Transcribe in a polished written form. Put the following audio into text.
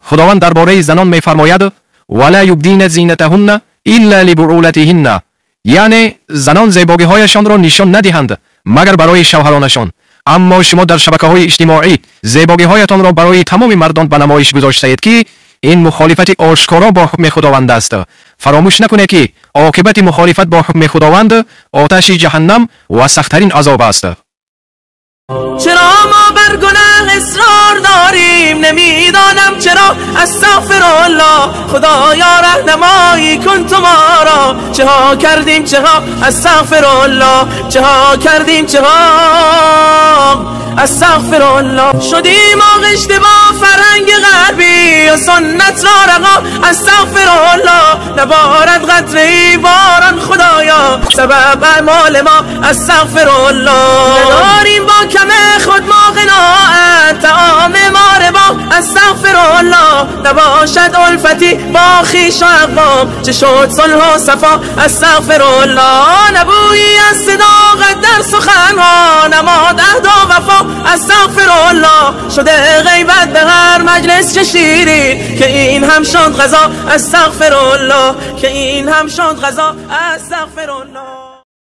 Худованд дар бораи занон мефармояд: ولا یبدین زینتهن الا لبعولتهن، яъне занон зебогиҳояшонро нишон надиҳанд магар барои шавҳаронашон. Аммо шумо дар шабакаҳои иҷтимоӣ зебогиҳоятонро барои тамоми мардон ба намоиш гузоштаед, ки ин мухолифати ошкоро бо ҳукми Худованд аст. Фаромӯш накунед, ки оқибати мухолифат бо ҳукми Худованд оташи ҷаҳаннам ва сахттарин азоб аст. Чаро мо бар гуноҳ исрор дорем? Намедонам чаро. Астағфируллоҳ, Худоё, раҳнамоӣ кун ту моро. Чаҳо кардем, чаҳо? Астағфируллоҳ, чаҳо кардем, чаҳо? Астағфируллоҳ. Шудем оғишта бо фарҳанги ғарбӣ ва суннат ро рақо. Астағфируллоҳ, наборад қатраи борон, Худоё, сабаб аъмоли мо. Астағфируллоҳ, надорем бо кам худ мо қиноат, таоми мо рибо. Астағфируллоҳ, набошад улфати бо хеш ва ақвом, чӣ шуд сулҳу сафо. Астағфируллоҳ, набӯйӣ аз садоқат дар суханҳо, намод аҳду вафо. Астағфируллоҳ, шуда ғайбат ба ҳар маҷлис чӣ ширин, ки ин ҳам шуд ғазо. Астағфируллоҳ, ки ин ҳам шуд ғазо. Астағфируллоҳ.